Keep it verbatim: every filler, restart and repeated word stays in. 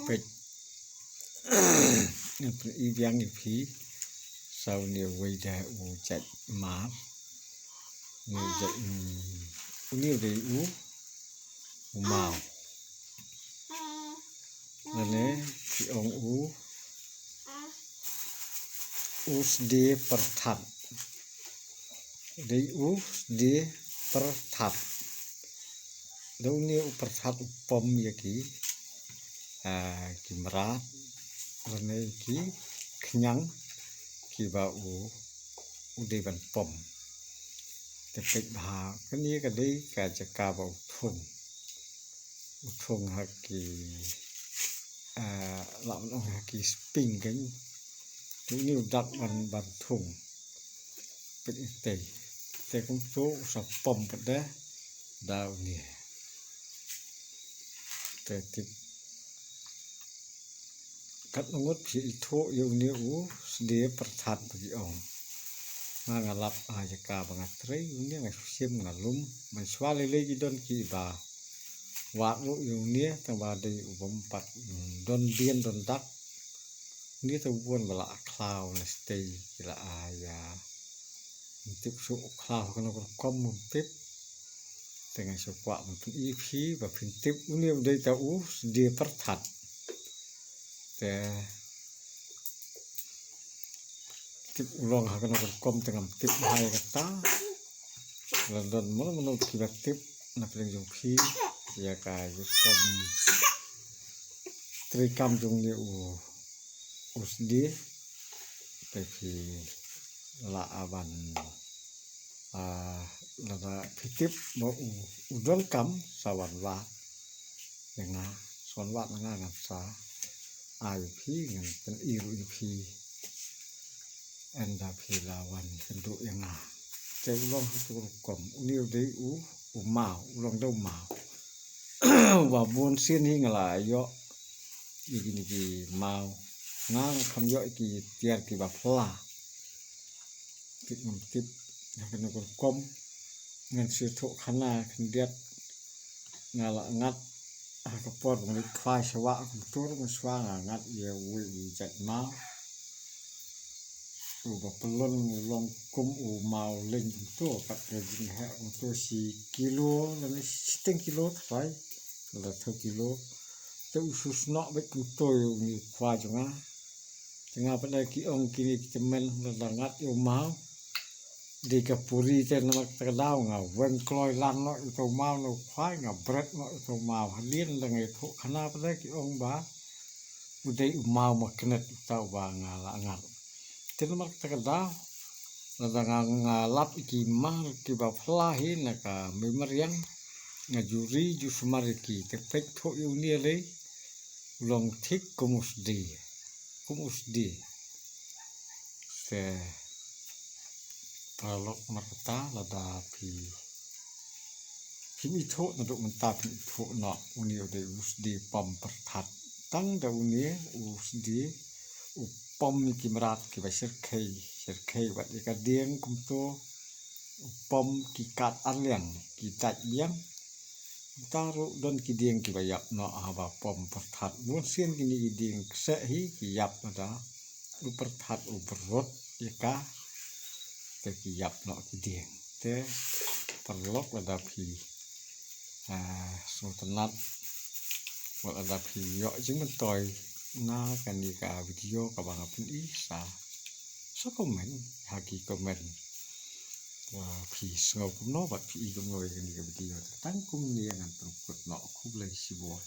Peit. Ngan pyni biang ïa phi. Sa une uwei da u jait mar. Une u jait, mm, une u dei u, u maw. Lane ki ong u, u sdie pyrthat. Dei u sdie pyrthat. Da une u pyrthat u pom ïa ki, ah, ki mrad lane ki khñiang kiba u, u dei ban pom. Te peit bha, kane ka dei ka jaka ba u thung. U thung ha ki, ah, lah ban ong ha ki spring kan. Te une u dak ban, ban thung. Peit ite. Te kumto u sa pom pat da, da une. Te tip. Katno ngut phi ithuh ïa une u sdie pyrthat ba ki ong. Nga, nga lap ha jaka ba nga trei une, nga shim nga lum. Mynshuwa lei lei ki don kiba wad ruh ïa une, tang ba dei u bym pat, mm, don dien don dak. Une te u bun ba la khlaw na sdei ki la ai ïa. Ym tip shuh u khlaw ha kano ka rukom, ym tip. Te nga shu kwah ban pyni ïa phi ba phin tip une u dei ta u sdie pyrthat. Te tip u long ha kano ka rukom te ngam tip bha ïa kata. La don mano mano kiba tip na pdeng jong phi ïa ka rukom treikam jong une u, u sdie. Te phi lah ban, ah, lada phi tip ba u, u donkam sa wan wad ïa nga, sa wan wad na nga, ngan sa ai ïa phi, ngan pyni ruh ïa phi. Ynda phi la wan kynduh ïa nga. Te u long ha katu ka rukom, une u dei u, u maw, u long da u maw. Uba bun sien hi nga la ïoh ïa kine ki maw. Nga, nga kham ïoh ïa ki tiar kiba phylla. Tip ngam tip ha kano ka rukom. Ngan shu thoh khana khyndiat. Nga la ngat ha ka por ba nga leit khwai sha wah kumto, mynshuwa nga ngat ïa uwei u jait maw. Uba pyllun u long kum u maw leng kumto, kat ka jingheh kumto shi kilo lane shiteng kilo tharai, lada thaw kilo. Te u shu snoh beit kumto ïa une u khwai jong nga. Te nga pat da ki ong kine ki tymmen, lada ngat ïa u maw, dei ka puri te namar kata ka daw nga weng kloi lan noh ïa uta u maw na u khwai, nga bret noh ïa uta u maw. Hadien da nga ïathuh khana pat da ki ong ba u dei u maw maknet uta uba nga la ngat. Te namar kata ka daw lada nga, nga lap ïa ki mar kiba phylla hi na ka mei mariang, nga ju ri ju sumar ïa ki. Te peit, thoh ïa une lei, u long thik kum u sdie, kum u sdie. Te paralok, namar kata lada phi, phim ithuh naduh mynta phin ithuh noh, une u dei u sdie pom pyrthat. Tang da une u sdie u pom ïa ki mrad kiba shyrkhei shyrkhei bad ïa ka dieng kumto, u pom ki kad arliang, ki dait biang. Mynta ruh don ki dieng kiba ïap noh haba pom pyrthat. Bun sien kine ki dieng kseh hi ki ïap lada u pyrthat u brut ïa ka, te ki ïap noh ki dieng. Te paralok, lada phi, ah, sngewtynnat, wat lada phi ïoh jingmyntoi na kane ka video kaba nga pyni, sa, sa comment ha ki comment. Wa phi sngew kumno bad phi i kumno ïa kane ka video. Te tang kumne ngan pynkut noh, khublei shibun.